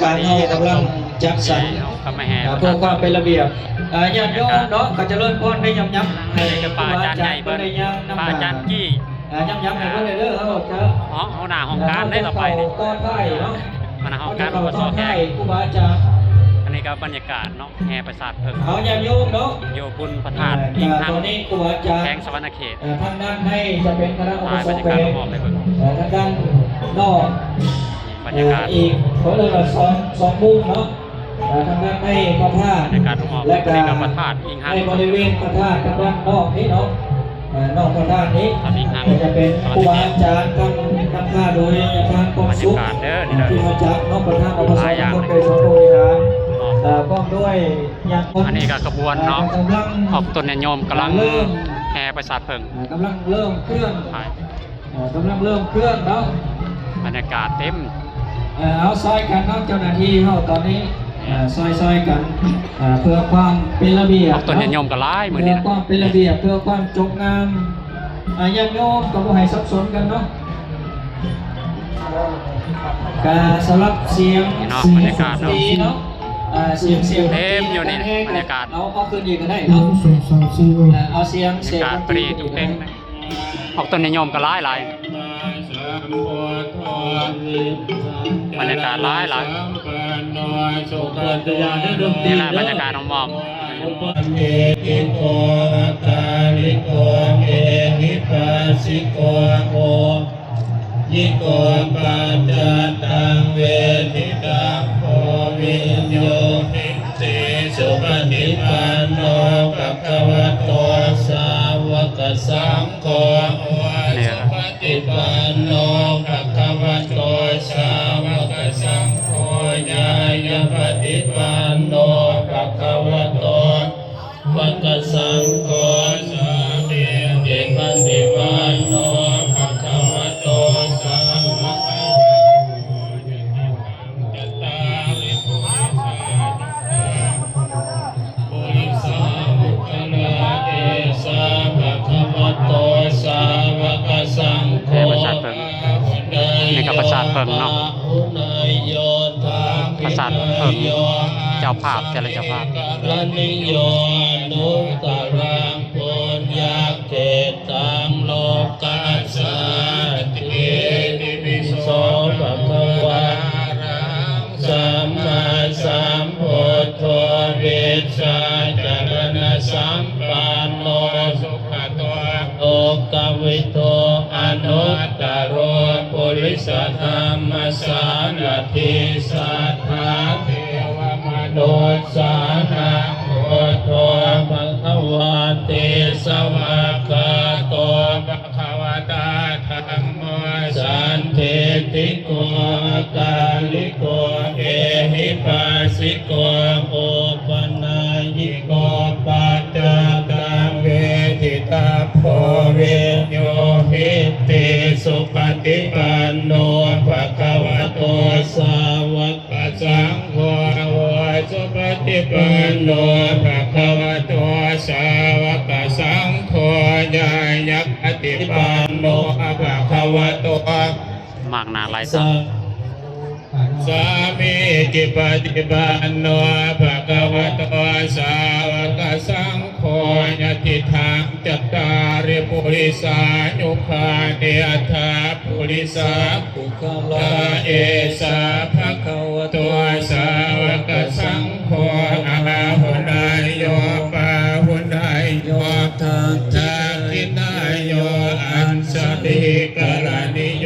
ການເຮົາກຳລັງຈັດສັນ ທີ່ເຮົາກໍມາແຫ່ ອ່າ ເພື່ອຄວາມເປັນລະບຽບ ອ່າ ຍາດໂຍມເນາະ ກໍຈະເລີນພອນໄດ້ຍຳໆ ໃຫ້ ອັນນີ້ກໍພະອາຈານໃຫຍ່ເພິ່ນ ພະອາຈານກີ້ ອ່າ ຍຳໆໃຫ້ເພິ່ນເດີ ເຮົາຈະ ຫົວໜ້າຫ້ອງການເດ້ ຕໍ່ໄປນີ້ ຕອນທ້າຍເນາະ ຫົວໜ້າຫ້ອງການ ປກສ ແຂວງ ຄູບາອາຈານ ອັນນີ້ກໍບັນຍາກາດເນາະ ແຫ່ປະສາດເຜິ້ງ ເອົາຍາດໂຍມເນາະ ຢູ່ບຸນພະທາດ ອ່າ ອີງຮັກ ຕອນນີ້ຄູບາອາຈານ ແຂວງສະຫວັນນະເຂດ ອ່າ ທາງດ້ານໃນຈະເປັນຄະນະອຸປະສົມແຂວງ ຖ່າຍບັນຍາກາດຮອບໃຫ້ເບິ່ງ ອ່າ ທາງດ້ານນອກ ນີ້ບັນຍາກາດ ອ່າ ອີກ ເຂົາເອີ້ນວ່າສອງ ສອງມຸມເນາະ ອ່າ ທາງດ້ານໃນພະທາດ ບັນຍາກາດຮອບ ແລະກະ ນີ້ກໍພະທາດອີງຮັກ ໃນບໍລິເວນພະທາດທາງດ້ານນອກນີ້ເນາະ ອ່າ ນອກພະທາດນີ້ ທາດອີງຮັກ ກໍຈະເປັນຄູບາອາຈານທາງ ນຳພາໂດຍອາຈານຄວາມສຸກ ບັນຍາກາດເດີ ນີ້ເດີ ທີ່ມາຈາກເນາະ ປະທານອົບປະສ ຫຼາຍຢ່າງ ນະຄອນໄກສອນໂພທິຫານ ເນາະ ອ່າ ພ້ອມດ້ວຍຍາດ ອັນນີ້ກໍຂະບວນເນາະ ອ່າ ກຳລັງ ອອກຕົນຍາດໂຍມກຳລັງ ອ່າ ເລີ່ມ ແຫ່ປະສາດເຜິ້ງ ອ່າ ກຳລັງເລີ່ມເຄື່ອນ ໄປ ເອີ ກຳລັງເລີ່ມເຄື່ອນເນາະ ບັນຍາກາດເຕັມ ເອີ ເອົາຊ່ອຍກັນເນາະ ເຈົ້າໜ້າທີ່ເຮົາຕອນນີ້ ເອີ ຊ່ອຍໆກັນ ເອີ ເພື່ອຄວາມເປັນລະບຽບ ອອກຕົນຍາດໂຍມກໍຫຼາຍມື້ນີ້ນະ ເພື່ອຄວາມເປັນລະບຽບ ເພື່ອຄວາມຈົບງາມ ອາ ຍາດໂຍມກໍບໍ່ໃຫ້ສັບສົນກັນເນາະ ກະສຳລັບສຽງ ນີ້ເນາະ ບັນຍາກາດເນາະ ເນາະ ອາ ສຽງ ສຽງ ເຕັມຢູ່ນີ້ ບັນຍາກາດ ເອົາ ເອົາຄືນອີກກໍໄດ້ເນາະ ເອີ ເອົາສຽງ ບັນຍາກາດ ສຽງ ປຣີດ ເຕັມ ອອກຕົ້ນຍາດໂຍມກໍຫຼາຍໆ ບັນຍາກາດຫຼາຍໆ ນີ້ລະບັນຍາກາດອ້ອມໆ ເອຫິປັສສິໂກ ໂອ ຍິໂກ ປັດຈະຕັງ ເວທິຕັບໂພ ວິນໂຍ ຫິ ຕິ ສຸປະຕິປັນໂນ ພະຄະວະໂຕ ສາວະກະສັງໂຄ ໂອ ສຸປະຕິປັນໂນ ພະຄະວະໂຕ ສາວະກະສັງໂຄ ຍາຍະປະຕິປັນໂນ ພະຄະວະໂຕ ສາວະກະສັງໂຄ ສາມີຈິປະຕິປັນໂນ ພະຄະວະໂຕ ສາວະກະສັງໂຄ ຍະຖາ ຈັດຕາລິ ປຸລິສາ ປຸລິສາປຸກຄະລາ ເອສາ ພະຄະວະໂຕ ສາວະກະສັງໂຄ ແມ່ນປະສາດເຜິ້ງ ນີ້ກໍປະສາດເຜິ້ງເນາະ ປະສາດເຜິ້ງ ເຈົ້າພາບ ແຕ່ລະເຈົ້າພາບ ກະລະນິໂຍ ອະນຸດຕະລັງ ປຸນຍະ ເຂດຕັງ ໂລກັດສາ ເຈຕິປິໂສ ພະຄະວາ ອະລະຫັງ ສຳມາສຳພຸດໂທ ວິຊາຈາລະນະສຳປັນໂນ ສຸຂະໂຕ ໂລກະວິທູ ອະນຸດຕະໂລ ປຸລິສະທຳມະສາລະຖິ ສັດຖາເທວະມະນຸດສານັງ ພຸດໂທ ພະຄະວາ ຕິສະຫວາກຂາໂຕ ພະຄະວະຕາ ທຳໂມ ສັນທິດຖິໂກ ອາກາລິໂກ ເອຫິປັສສິໂກ ໂອປະນາຍິໂກ ປັດຈະຕັງ ເວທິຕັບໂພ ວິນໂຍ ຫິດຖິ ສຸປະຕິປັນໂນ ພະຄະວະໂຕ ສາວະ ກະສັງໂຄ ໂອ ສຸປະຕິປັນໂນ ພະຄະວະໂຕ ສາວະກະສັງໂຄ ຍາຍະປະຕິປັນໂນ ພະຄະວະໂຕ ມາກໜ້າຫຼາຍຕາ ສາມີຈິປະຕິປັນໂນ ພະຄະວະໂຕ ສາວະກະສັງໂຄ ຍະທິທັງ ຈັດຕາລິ ປຸລິສາຍຸຄານິ ອັດຖາ ປຸລິສາ ເອສາ ພະຄະວະໂຕ ສາວະກະສັງໂຄ ອາຫຸເນຍໂຍ ປາຫຸເນຍໂຍ ທັກຂິນາຍໂຍ ອັນຊະລີກະລະນິໂຍ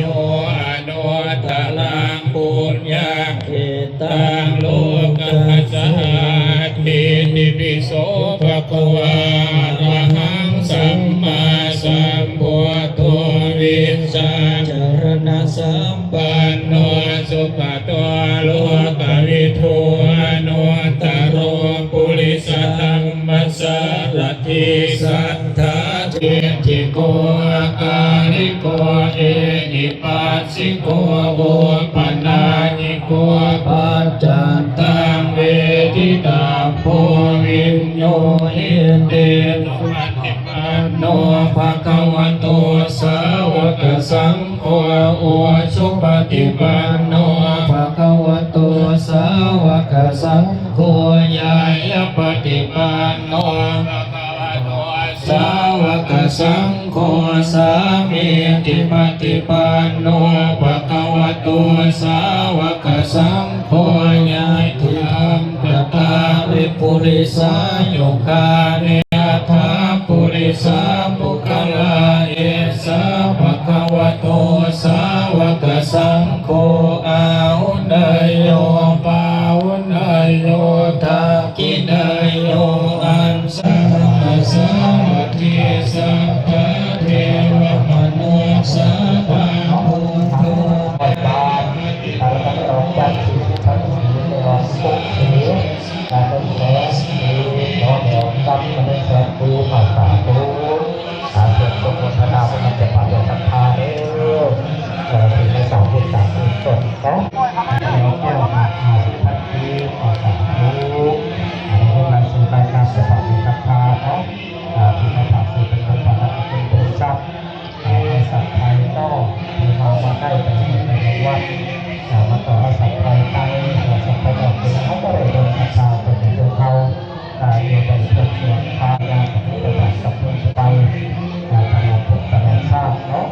ອະນຸດຕະລັງ ປຸນຍະເຂດຕັງ ໂລກັດສາ ເຈຕິປິໂສ ພະຄະວາ ອະລະຫັງ ສຳມາສຳພຸດໂທ ວິຊາຈາລະນະສຳ ປັນໂນ ສຸຂະໂຕ ໂລກະວິທູ ອະນຸດຕະໂລ ປຸລິສະທຳມະສາລະຖິ ສັດຖາທິດຖິໂກ ອາກາລິໂກ ເອຫິປັສສິໂກ ໂອປະນາຍິໂກ ປັດຈະຕັງ ເວທິຕັບໂພ ວິນໂຍ ຫິດຖິ ສຸປະຕິປັນໂນ ພະຄະວະໂຕ ສາວະກະສັງ ໂຄ ໂອ ສຸປະຕິປັນໂນ ພະຄະວະໂຕ ສາ ສັງໂຄ ຍາຍະປະຕິປັນໂນ ພະຄະວະໂຕ ສາວະກະສັງໂຄ ສາມີຕິປະຕິປັນໂນ ພະຄະວະໂຕ ສາວະກະສັງໂຄ ຍະ ຕິທຳກະຕາ ວິປຸລິສາຍຸຄານິ ຍະຖາປຸລິສາປຸກຄະລາ ເອສາ ພະຄະວະໂຕ ສາວະກະສັງໂຄ ອາຫຸເນຍໂຍ ປາຫຸເນຍໂຍ ທັກ ກິເນຍໂຍ ອັນສະ ສາວັດທີ ສັບພະເທວະມະນຸດສາ ພະພຸດໂທ ໄດ້ບາດ ແລ້ວກໍໄດ້ອອກຈາກທີ່ພັກສີ ໄດ້ອອກປົກເສ ການໄດ້ແສນປີ ເນາະ ໄດ້ອອກກັບມາໄດ້ແສນປີ ມາສາທຸ ອາ ເພື່ອສົມໂພຊະນາ ເພື່ອມັນຈະປາດໄດ້ສັດທາເດີ ເອີ ທີ່ໄດ້ສ້າງບຸນສ້າງກຸສົນເນາະ ແລ້ວກໍ ອາ ສິບພັນປີ ມາສາທຸ ອາ ໃນລາຍຊື່ລາຍນາມ ສະພາເປັນສັດທາເນາະ ອາ ທີ່ມາຝາກຊື່ເປັນຕົ້ນ ພະນັກງານບໍລິສັດ ເອີ ໃຫ້ສັດໄພເນາະ ທີ່ເຮົາມາໄດ້ໄປໃຫ້ໄປໃນວັດ ເອີ ມາຕໍ່ເອົາສັດໄພໄປ ເອີ ສັດໄພນອກເປັນເຮົາບໍ່ໄດ້ເບິ່ງສັດທາເພິ່ນໃນຕົວເຮົາ ເອີ ຢູ່ໃນເພິ່ນສ່ວນພາຍາກັບເພິ່ນໄປ ເອີ ຕະຫຼອດພົບຕະຫຼອດຊາດເນາະ.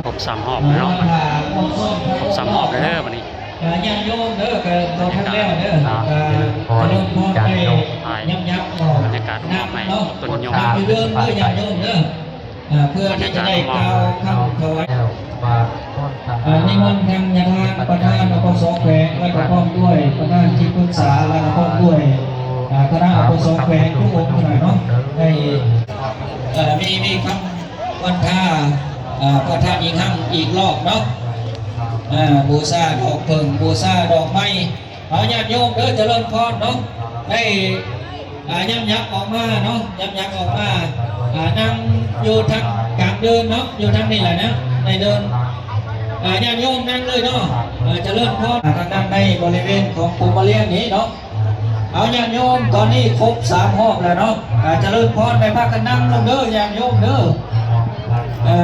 ຄົບສາມຮອບແລ້ວເນາະ ຄົບສາມຮອບແລ້ວເດີບັດນີ້. ອ່າ ຍາດໂຍມເດີ ກໍຕອນທັນແລ້ວເດີ ອ່າ ຈະເລີ່ມພອນໄດ້ ຍັບໆ ອອກ ບັນຍາກາດຮອບໃຫ້ຕົ້ນຍົງ ນັບຢູ່ເດີມເດີ ຍາດໂຍມເດີ ອ່າ ເພື່ອທີ່ຈະໄດ້ກ່າວຄຳຖວາຍ ອ່າ ນິມົນທາງຍາທ່ານປະທານ ອພສ ແຂວງ ແລະກໍພ້ອມດ້ວຍປະທານທີ່ປຶກສາ ແລະກໍພ້ອມດ້ວຍ ອ່າ ຄະນະ ອພສ ແຂວງທຸກອົງເນາະ ໃຫ້ ເອີ ມີ ມີຄຳ ວັນທາ ເອີ ພະທາດອີກຄັ້ງອີກລອບເນາະ ເອີ ບູຊາດອກເຜິ້ງ ບູຊາດອກໄມ້ ເອົາຍາດໂຍມເດີ ຈະເລີນພອນເນາະ ໄດ້ ອ່າ ຍາມຍັບອອກມາເນາະ ຍາມຍັບອອກມາ ອ່າ ນັ່ງຢູ່ທາງກາງເດີ່ນເນາະ ຢູ່ທາງນີ້ແຫຼະນະ ໃນເດີ່ນ ອ່າ ຍາດໂຍມນັ່ງເລີຍເນາະ ເອີ ຈະເລີນພອນ ອ່າ ທາງດ້ານໃນບໍລິເວນຂອງພູມມະລຽນນີ້ເນາະ. ເອົາຍາດໂຍມ ຕອນນີ້ຄົບສາມຮອບແລ້ວເນາະ ອ່າ ຈະເລີນພອນ ໃຫ້ພາກັນນັ່ງລົງເດີ ຍາດໂຍມເດີ ເອີ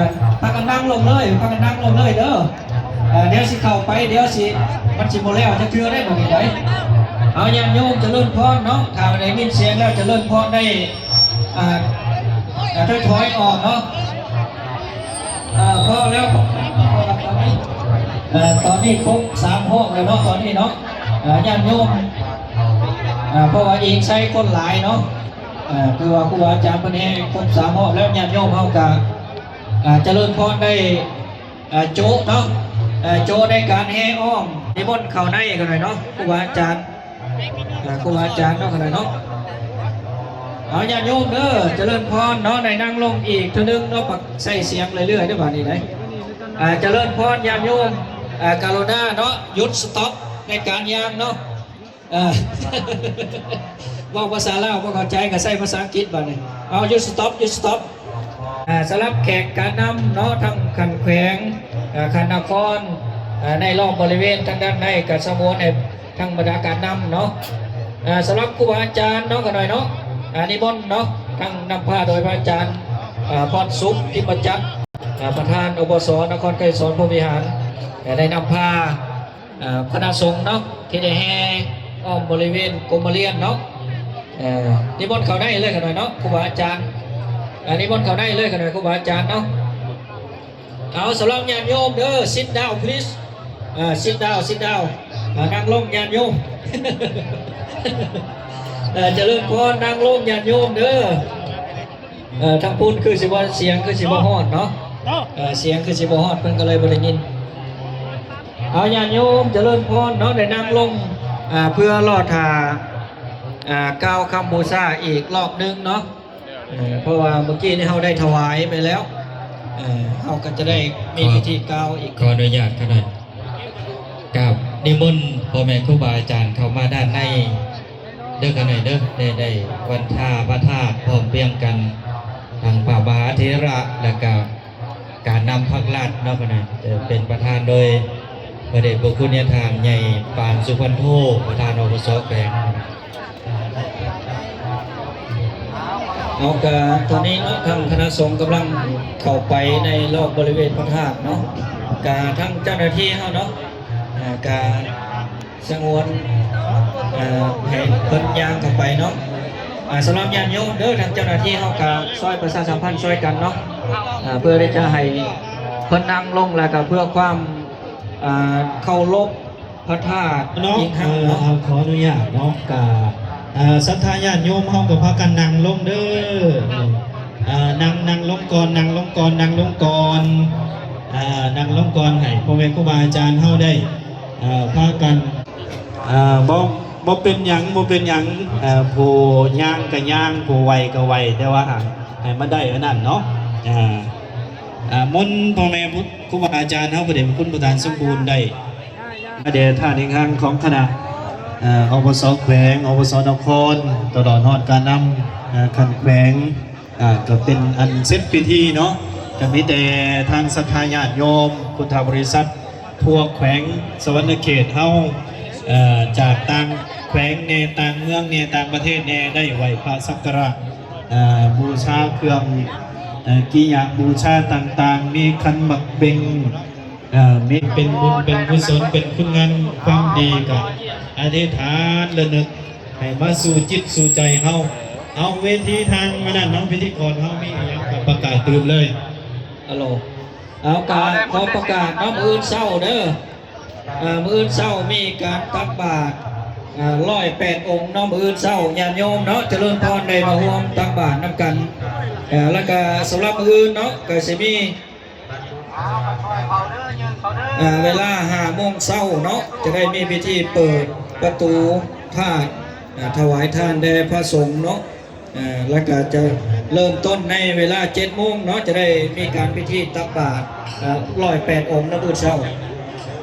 ພາກັນນັ່ງລົງເລີຍ ພາກັນນັ່ງລົງເລີຍເດີ ເອີ ດຽວຊິເຂົ້າໄປ ດຽວຊິ ມັນຊິບໍ່ແລ້ວຈັກເທື່ອເດ້ບັດນີ້ໃດ ເອົາຍາດໂຍມ ຈະເລີນພອນເນາະ ຖ້າໄດ້ຍິນສຽງແລ້ວ ຈະເລີນພອນໄດ້ ອ່າ ອ່າ ຖອຍໆ ອອກເນາະ. ອ່າ ພໍແລ້ວ ອ່າ ຕອນນີ້ຄົບສາມຮອບແລ້ວເນາະ ຕອນນີ້ເນາະ ອ່າ ຍາດໂຍມ ອ່າ ເພາະວ່າອີງໃສ່ຄົນຫຼາຍເນາະ ອ່າ ຄືວ່າຄູບາອາຈານເພິ່ນແຫ່ຄົບສາມຮອບແລ້ວ ຍາດໂຍມເຮົາກະ ອ່າ ຈະເລີນພອນໄດ້ ອ່າ ໂຈະເນາະ ອ່າ ໂຈະໃນການແຫ່ອ້ອມ ນິມົນເຂົ້າໃນກັນໜ້ອຍເນາະ ຄູບາອາຈານ ອ່າ ຄູບາອາຈານເນາະ ກໍໄດ້ເນາະ ເອົາຍາດໂຍມເດີ ຈະເລີນພອນເນາະ ໄດ້ນັ່ງລົງອີກເທື່ອໜຶ່ງເນາະ ປັກໃສ່ສຽງເລື້ອຍໆ ເດີບາດນີ້ໄດ໋ ອ່າ ຈະເລີນພອນຍາດໂຍມ ອ່າ ກະລຸນາເນາະ ຢຸດສະຕັອບໃນການຍ່າງເນາະ ອ່າ ເວົ້າພາສາລາວບໍ່ເຂົ້າໃຈ ກໍໃຊ້ພາສາອັງກິດບາດນີ້ ເອົາ ຢຸດສະຕັອບ ຢຸດສະຕັອບ ອ່າ ສຳລັບແຂກການນຳເນາະ ທັງຂັ້ນແຂວງ ອ່າ ຂັ້ນນະຄອນ ອ່າ ໃນລອບບໍລິເວນທາງດ້ານໃນ ກໍສະຫງວນໃຫ້ ທັງບັນດາການນຳເນາະ ອ່າ ສຳລັບຄູບາອາຈານເນາະ ຂ້ານ້ອຍເນາະ ອ່າ ນິມົນເນາະ ທັງນຳພາໂດຍພະອາຈານ ອ່າ ພອນສຸກ ພິມມະຈັກ ອ່າ ປະທານ ອບສ ນະຄອນໄກສອນພົມວິຫານ ອ່າ ໄດ້ນຳພາ ອ່າ ຄະນະສົງເນາະ ທີ່ໄດ້ແຫ່ອ້ອມບໍລິເວນກົມມະລຽນເນາະ ອ່າ ນິມົນເຂົ້າໃນເລີຍ ຂ້ານ້ອຍເນາະ ຄູບາອາຈານ ອ່າ ນິມົນເຂົ້າໃນເລີຍ ຂ້ານ້ອຍ ຄູບາອາຈານເນາະ. ເອົາ ສຳລັບຍາດໂຍມເດີ sit down please ອ່າ sit down sit down ອ່າ ນັ່ງລົງຍາດໂຍມ ເອີ ຈະເລີນພອນ ນັ່ງລົງຍາດໂຍມເດີ ເອີ ທາງພຸ້ນຄືຊິບໍ່ ສຽງຄືຊິບໍ່ຮອດເນາະ ເອີ ສຽງຄືຊິບໍ່ຮອດ ເພິ່ນກໍເລີຍບໍ່ໄດ້ຍິນ. ເອົາ ຍາດໂຍມຈະເລີນພອນເນາະ ໄດ້ນັ່ງລົງ ອ່າ ເພື່ອລໍຖ້າ ອ່າ ກ່າວຄຳບູຊາອີກລອບໜຶ່ງເນາະ. ເອີ ເພາະວ່າເມື່ອກີ້ນີ້ເຮົາໄດ້ຖວາຍໄປແລ້ວ ເອີ ເຮົາກໍຈະໄດ້ມີພິທີກ່າວອີກ. ຂໍອະນຸຍາດຂ້ານ້ອຍ ກາບນິມົນພໍ່ແມ່ຄູບາອາຈານເຂົ້າມາດ້ານໃນເດີຂ້ານ້ອຍເດີ ໄດ້ ໄດ້ວັນທາພະທາດພ້ອມພຽງກັນ ທັງພະມະຫາເຖລະ ແລະກະການນຳພັກລັດເນາະ ຂ້ານ້ອຍ ຈະເປັນປະທານໂດຍພະເດດພະຄຸນຍາທ່ານໃຫຍ່ ປານ ສຸພັນໂທ ປະທານ ອບສ ແຂວງ. ເອົາ ກະຕອນນີ້ເນາະ ທາງຄະນະສົງກຳລັງເຂົ້າໄປໃນລອບບໍລິເວນພະທາດເນາະ ກະທາງເຈົ້າໜ້າທີ່ເຮົາເນາະ ອ່າ ກະສະຫງວນ ເອີ ໃຫ້ເພິ່ນຍ່າງເຂົ້າໄປເນາະ ອ່າ ສຳລັບຍາດໂຍມເດີ ທາງເຈົ້າໜ້າທີ່ເຮົາກະຊ່ອຍປະຊາສຳພັນຊ່ອຍກັນເນາະ ອ່າ ເພື່ອທີ່ຈະໃຫ້ເພິ່ນນັ່ງລົງ ແລ້ວກະເພື່ອຄວາມ ອ່າ ເຄົາລົບພະທາດເນາະ ອີກຄັ້ງເນາະ ເອີ ເຮົາຂໍອະນຸຍາດເນາະ ກະ ເອີ ສັດທາຍາດໂຍມເຮົາກໍພາກັນນັ່ງລົງເດີ ເອີ ນັ່ງ ນັ່ງລົງກ່ອນ ນັ່ງລົງກ່ອນ ນັ່ງລົງກ່ອນ ເອີ ນັ່ງລົງກ່ອນ ໃຫ້ພໍ່ແມ່ຄູບາອາຈານເຮົາໄດ້ ເອີ ພາກັນ ເອີ ບໍ່ ບໍ່ເປັນຫຍັງ ບໍ່ເປັນຫຍັງ ເອີ ຜູ້ຍ່າງກໍຍ່າງ ຜູ້ໄຫວ້ກໍໄຫວ້ ແຕ່ວ່າໃຫ້ມັນໄດ້ອັນນັ້ນເນາະ ອ່າ ອ່າ ມົນພໍ່ແມ່ຄູບາອາຈານເຮົາ ພະເດດພະຄຸນຜູ້ຕານສົມບູນໄດ້ ມາແດ່ທ່ານເອກຮັງຂອງຄະນະ ເອີ ອບສ ແຂວງ ອບສ ນະຄອນ ຕະຫຼອດຮອດການນຳ ເອີ ຂັ້ນແຂວງ ອ່າ ກໍເປັນອັນເສັດພິທີເນາະ ກໍມີແຕ່ທາງສັດທາຍາດໂຍມ ພຸດທະບໍລິສັດ ທົ່ວແຂວງສະຫວັນນະເຂດເຮົາ ເອີ ຈາກຕ່າງແຂວງແດ່ ຕ່າງເມືອງແດ່ ຕ່າງປະເທດແດ່ ໄດ້ໄຫວ້ພະສັກກາລະ ເອີ ບູຊາເຄື່ອງ ເອີ ກິລິຍາບູຊາຕ່າງໆ ມີຂັນໝາກເບັງ ເອີ ມີເປັນບຸນເປັນກຸສົນ ເປັນຄຸນງາມຄວາມດີ ກໍອະທິຖານລະນຶກໃຫ້ມາສູ່ຈິດສູ່ໃຈເຮົາ. ເອົາ ເວທີທາງອັນນັ້ນເນາະ ພິທີກອນເຮົາມີອີ່ຫຍັງກໍປະກາດຕື່ມເລີຍ. ອາໂລ ເອົາ ກະຂໍປະກາດເນາະ ມື້ອື່ນເຊົ້າເດີ ເອີ ມື້ອື່ນເຊົ້າມີການຕັກບາດ ເອີ ຮ້ອຍແປດອົງເນາະ ມື້ອື່ນເຊົ້າ ຍາດໂຍມເນາະ ຈະເລີນພອນ ໄດ້ມາຮ່ວມຕັກບາດນຳກັນ ເອີ ແລ້ວກະສຳລັບມື້ອື່ນເນາະ ກະຊິມີ ເອີ ເວລາຫ້າໂມງເຊົ້າເນາະ ຈະໄດ້ມີພິທີເປີດປະຕູທາດ ເອີ ຖວາຍທານແດ່ພະສົງເນາະ ເອີ ແລ້ວກະຈະເລີ່ມຕົ້ນໃນເວລາເຈັດໂມງເນາະ ຈະໄດ້ມີການພິທີຕັກບາດ ເອີ ຮ້ອຍແປດອົງໃນມື້ເຊົ້າ.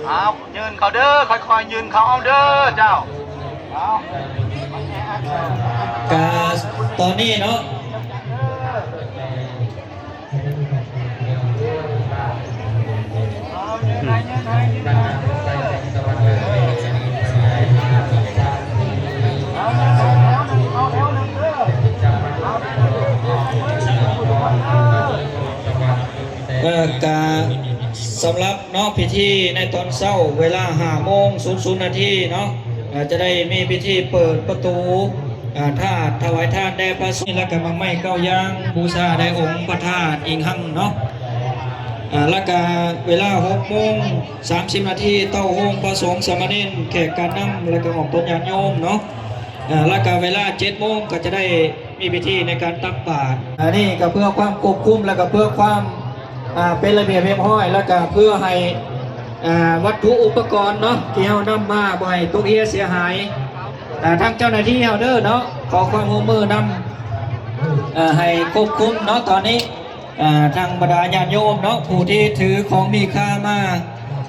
ເອົາ ຍື່ນເຂົ້າເດີ ຄ່ອຍໆຍື່ນເຂົ້າເອົາເດີເຈົ້າ. ເອົາ ກະຕອນນີ້ເນາະ ເອີ ກະສຳລັບເນາະ ພິທີໃນຕອນເຊົ້າ ເວລາຫ້າໂມງສູນນາທີເນາະ ເອີ ຈະໄດ້ມີພິທີເປີດປະຕູ ອ່າ ທາດ ຖວາຍທານແດ່ພະສົງ ແລ້ວກະໝາກໄມ້ເກົ້າຢ່າງ ບູຊາແດ່ອົງພະທາດອີກຄັ້ງເນາະ ອ່າ ແລ້ວກະເວລາຫົກໂມງສາມສິບນາທີ ເຕົ້າໂຮມພະສົງ ສາມະເນນ ແຂກການນຳ ແລ້ວກະອອກຕົນຍາດໂຍມເນາະ ອ່າ ແລ້ວກະເວລາເຈັດໂມງ ກໍຈະໄດ້ມີພິທີໃນການຕັກບາດ ອັນນີ້ກໍເພື່ອຄວາມຄວບຄຸມ ແລ້ວກະເພື່ອຄວາມ ອ່າ ເປັນລະບຽບຮຽບຮ້ອຍ ແລ້ວກະເພື່ອໃຫ້ ອ່າ ວັດຖຸອຸປະກອນເນາະ ທີ່ເຮົານຳມາບໍ່ໃຫ້ຕົກເຮຍເສຍຫາຍ ອ່າ ທາງເຈົ້າໜ້າທີ່ເຮົາເດີເນາະ ຂໍຄວາມຮ່ວມມືນຳ ເອີ ໃຫ້ຄວບຄຸມເນາະ ຕອນນີ້ ເອີ ທາງບັນດາຍາດໂຍມເນາະ ຜູ້ທີ່ຖືຂອງມີຄ່າມາ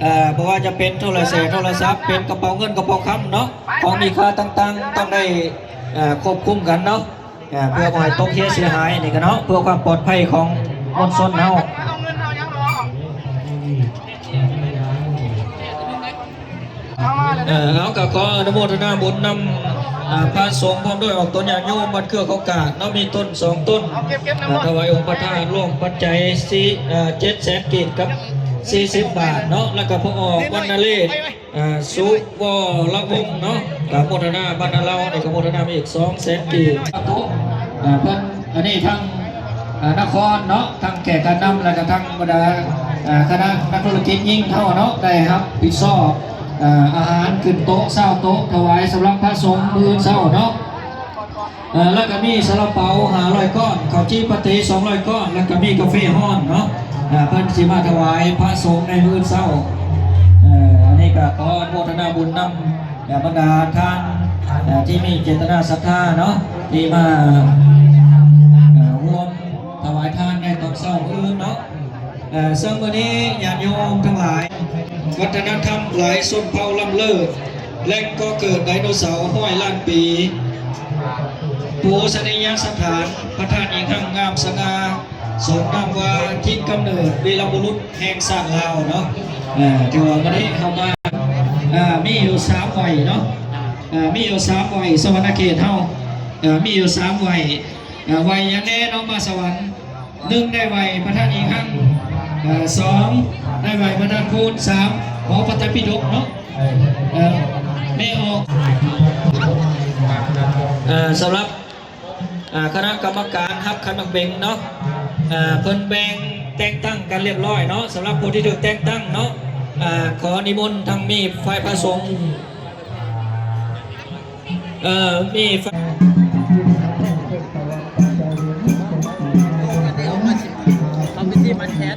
ເອີ ບໍ່ວ່າຈະເປັນໂທລະແສໂທລະສັບ ເປັນກະເປົາເງິນກະເປົາຄຳເນາະ ຂອງມີຄ່າຕ່າງໆ ຕ້ອງໄດ້ ເອີ ຄວບຄຸມກັນເນາະ. ອ່າ ເພື່ອບໍ່ໃຫ້ຕົກເຮຍເສຍຫາຍນີ້ກໍເນາະ ເພື່ອຄວາມປອດໄພຂອງມວນຊົນເຮົາ ເອີ ເຮົາກໍຂໍອະນຸໂມທະນາບຸນນຳ ອ່າ ພະສົງພ້ອມດ້ວຍອອກຕົນຍາດໂຍມວັດເຄືອເຂົາກາດເນາະ ມີຕົ້ນສອງຕົ້ນ ອ່າ ຖວາຍອົງພະທາດ ລວມປັດໄຈສີ່ ເອີ່ ເຈັດແສນກີບກັບສີ່ສິບບາດເນາະ ແລ້ວກໍພໍ່ອອກວັນນະເລດ ອ່າ ສຸວໍລະວົງເນາະ ກໍໂມທະນາ ບ້ານນາລາວນີ້ກໍໂມທະນາມາອີກສອງແສນກີບ ອ່າ ເພິ່ນ ອັນນີ້ທັງ ອ່າ ນະຄອນເນາະ ທັງແຂກການນຳ ແລ້ວກໍທັງບັນດາ ອ່າ ຄະນະນັກທຸລະກິດຍິງເຮົາເນາະ ໄດ້ຮັບຜິດຊອບ ອ່າ ອາຫານຂຶ້ນໂຕະຊາວໂຕະ ຖວາຍສຳລັບພະສົງມື້ເຊົ້າເນາະ ເອີ່ ແລ້ວກໍມີຊາລາເປົາຫ້າຮ້ອຍກ້ອນ ເຂົ້າຈີ່ປາເຕສອງຮ້ອຍກ້ອນ ແລ້ວກໍມີກາເຟຮ້ອນເນາະ ເພິ່ນຊິມາຖວາຍພະສົງໃນມື້ເຊົ້າ ເອີ່ ອັນນີ້ກໍຂໍອະນຸໂມທະນາບຸນນຳບັນດາທ່ານ ເອີ່ ທີ່ມີເຈດຕະນາສັດທາເນາະ ທີ່ມາ ເອີ່ ຮ່ວມຖວາຍທານໃນຕອນເຊົ້າມື້ອື່ນເນາະ. ເຊິ່ງມື້ນີ້ຍາດໂຍມທັງຫຼາຍ ວັດທະນະທຳຫຼາຍຊົນເຜົ່າລ້ຳເລີດ ແຫຼ່ງກໍ່ເກີດໄດໂນເສົາຮ້ອຍລ້ານປີ ປູຊະນີຍະສະຖານ ພະທາດອີງຮັງງາມສະຫງ່າ ສົມນາມວ່າຖິ່ນກຳເນີດວີລະບຸລຸດແຫ່ງຊາດລາວເນາະ ເອີ່ ຖືວ່າມື້ນີ້ເຮົາມາ ເອີ່ ມີຢູ່ສາມໄຫວ້ເນາະ ເອີ່ ມີຢູ່ສາມໄຫວ້ ສະຫວັນນະເຂດເຮົາ ເອີ່ ມີຢູ່ສາມໄຫວ້ ເອີ່ ໄຫວ້ຫຍັງແດ່ເນາະ ມາສະຫວັນ ໜຶ່ງ ໄດ້ໄຫວ້ພະທາດອີງຮັງ ເອີ່ ສອງ ໄດ້ໄຫວ້ພະທາດພູນ ສາມ ຫໍພະໄຕປິດົກເນາະ ເອີ່ ແມ່ອອກ ເອີ່ ສຳລັບ ອ່າ ຄະນະກຳມະການຮັບຂັນໝາກເບັງເນາະ ເພິ່ນແບ່ງແຕ່ງຕັ້ງກັນລຽບຮ້ອຍເນາະ ສຳລັບຜູ້ທີ່ຖືກແຕ່ງຕັ້ງເນາະ ອ່າ ຂໍນິມົນທັງມີຝ່າຍພະສົງ ເອີ ມີ ເອົາໄປຊິມ ເອົາໄປຊິມອັນແທນ.